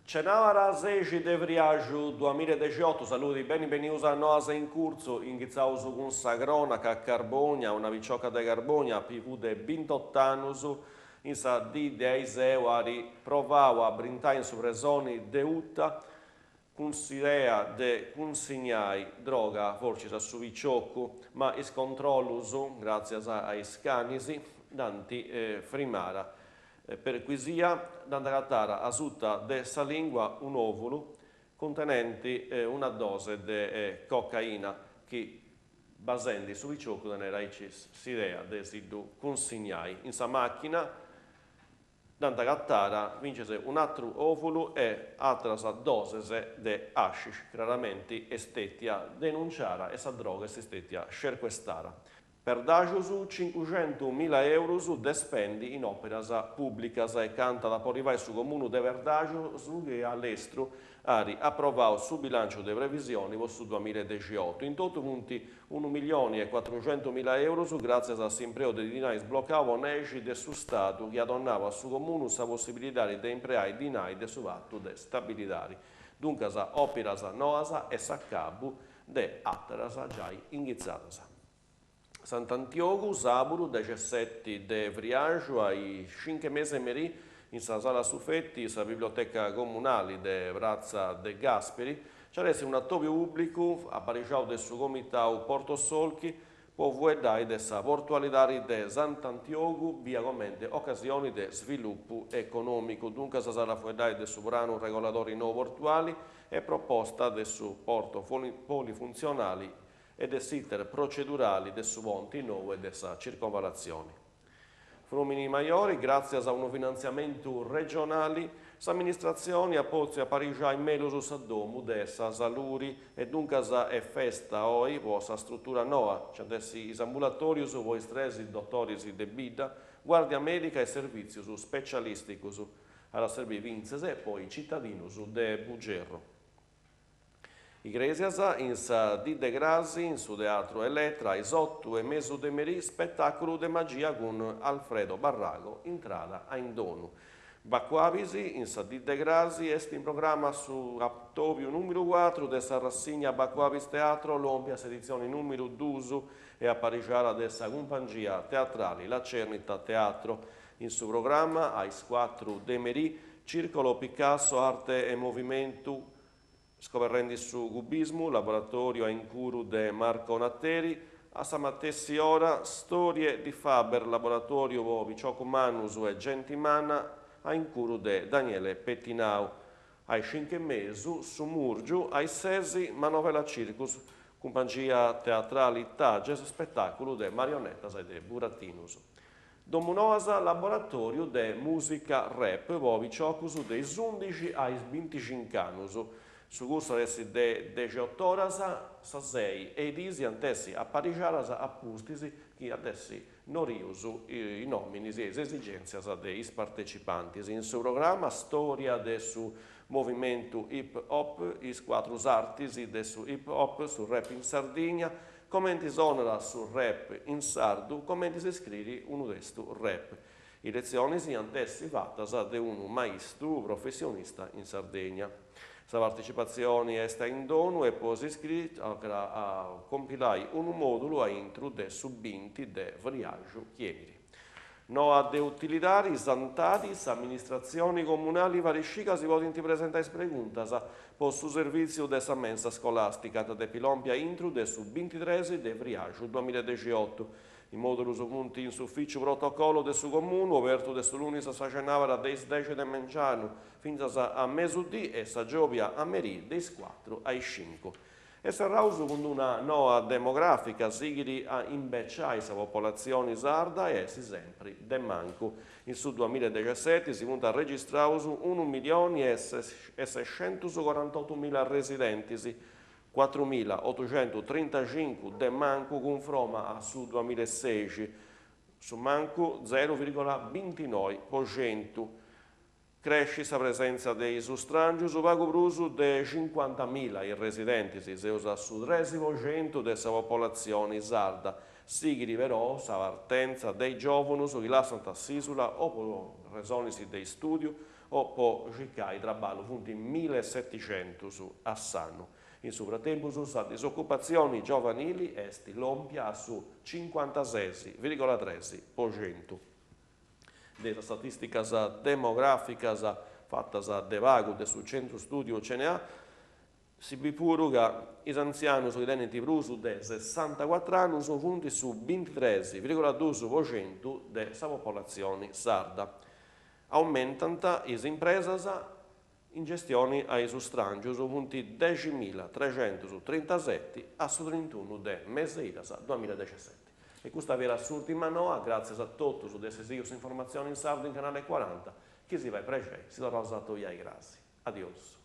Cenàbara sexi de friaxu duamillaedexiottu, saludi, beni benius a Noas in Curtzu, inghitzaus cun sa cronaca, Carbònia, una picioca de Carbònia, PV de bintot'annus, in sa dì de aiseu at provau a brintai in su presoni de Uta cun s'idea de cunsignai droga fortzis a su piciocu, ma is controllus, gràtzias a is canis, dd'ant frimara. Perquisia, dd'ant agatara asuta de sa lìngua un'òvulu cuntenenti una dose de cocaina chi, basendi su piciocu, tenera aici s'idea de si ddu cunsignai. In sa màchina Dd'ant agatara fintzas un'atru òvulu e atras doses de hashish, craramenti est stètia denunciara e sa droga est stètia scerquestara. Perdaxus cincuxentumila eurus de spendi in òperas pùblicas est cantu at a podi fai su Comunu de Perdaxus chi a lestru at aprovau su bilànciu de previsioni po su duamillaedexiottu. In totu funt unu millioni e cuatruxentumila eurus gràtzias a s'impreu de dinai sblocau po nexi de su Stadu chi at donau a su Comunu sa possibilidadi de impreai dinai de su patu de stabilidadi. Duncas òpiras noas e s'acabu de àteras giai inghitzadas. Sant'Antiogu, sàburu dexesseti de friaxu a is cincu e mesa 'e merì in sa Sala Sufetti, sa biblioteca comunali de Pratza De Gasperi, nci at essi un'atòbiu pùblicu aparixau de su Comitau Porto Solki po fueddai de sa portualidadi de Sant'Antiogu bia comente ocasioni de svilupu econòmicu. Duncas s'at a fueddai de su pranu regoladori nou portuali e proposta de su porto polifuntzionali e de s'iter procedurali de su ponti nou e de sa circonvalatzioni. Frùmini Majori, gràtzias a unu finantziamentu regionali, s'amministratzioni at pòtziu aparixai mellus sa domu de sa saluri e duncas est festa oi po sa strutura noa, nci ant essi is ambulatòrius po is tres dotoris de bidda, guàrdia mèdica e servìtzius specialìsticus. At a serbiri fintzas po is citadinus de Bugerru. Igrèsias, in sa dì de crasi, in su Teatru Elettra, a is otu e mesu de merì, spetàculu de magia cun Alfredo Barrago, intrada a indonu. Bacuabis, in sa dì de crasi, est in programma su atòbiu nùmeru cuatru de sa rassigna Bacuabis Teatro, lòmpia a s'editzioni nùmeru dus e aparixada de sa cumpangia teatrali La Cernita Teatro. In su programma, a is cuatru de merì, Circolo Picasso Arte e Movimentu, scoberrendi su cubismu, laboratòriu a incuru de Marco Natteri, a sa matessi ora, Storie di Faber, laboratòriu po piciocus mannus e genti manna a incuru de Daniele Pettinau. A is cincu e mesu, Su Mùrgiu, a is sesi, Manovella Circus, cumpangia teatrali Tages, spetàculu de marionetas e de buratinus. Domunoas laboratòriu de mùsica rap po piciocus de is undixi a is bintixincu annus. Su cursu at essi de dexiotu oras, sa sei e is diis ant essi aparixadas a pustis chi ant essi norius is nòminis e is esigèntzias de is partecipantis. In su programma Stòria de su movimentu hip hop, is cuatru artis de su hip hop, su rap in Sardigna, Comenti sonat su rap in sardu, comenti si scriri unu testu rap. Is letzionis iant essi fatas de unu maistu professionista in Sardegna. Sa partecipatzioni est a indonu e po s'iscriri tocat a compilai unu mòdulu a intru de su binti de friaxu chi 'enit. Noa de utilidadi, Santadi, s'amministratzioni comunali fait scì ca si podint presentai is preguntas po su servìtziu de sa mensa scolàstica ant a depi lompi a intru de su bintitres de friaxu duamillaedexiottu. Is mòdulus funt in s'ufìciu protocolo de su comunu, obertu de su lunis a sa cenàbara de is dexi de mengianu fintzas a mesudì e sa giòbia a merì de is cuatru a is cincu. E serraus cun una noa demogràfica, sighit a imbeciai sa popolatzioni sarda e essi sempri de mancu. In su duamillaedexesseti si funt arregistraus unu milioni e sescentuscorantotumila residentis, cuatrumilaotuxentutrintaxincu de mancu cunfroma a su duamillaesexi, su mancu zeru virgola bintinoi po centu. Crescit sa presèntzia de is stràngius, pagu prus de cincuantamila is residentis, seus a su 3% de sa popolatzioni sarda. Sighit però sa partentza de is giòvunus chi lassant s'ìsula o po resonis de istùdiu o po circai traballu, funt millesetixentus a s'annu. In su fratempus sa disocupatzioni giovanili est lòmpia a su cincuantases virgola 3%. De is statìsticas demogràficas fatas de pagu de su Centru Stùdiu CNA, si bit puru ca is antzianus chi tenint prus de sessantacuatr'annus funt su 23,2% de sa popolatzioni sarda. Aumentant is impresas in gestioni a is stràngius, funt 10.337 a su trintunu de meseidas duamilladexeseti. E custa fiat s'ùrtima noa, gràtzias a totus de essi sighiu s'informatzioni in sardu in Canale 40, chi si fait prexei, si torraus a atobiai crasi. Adiosu.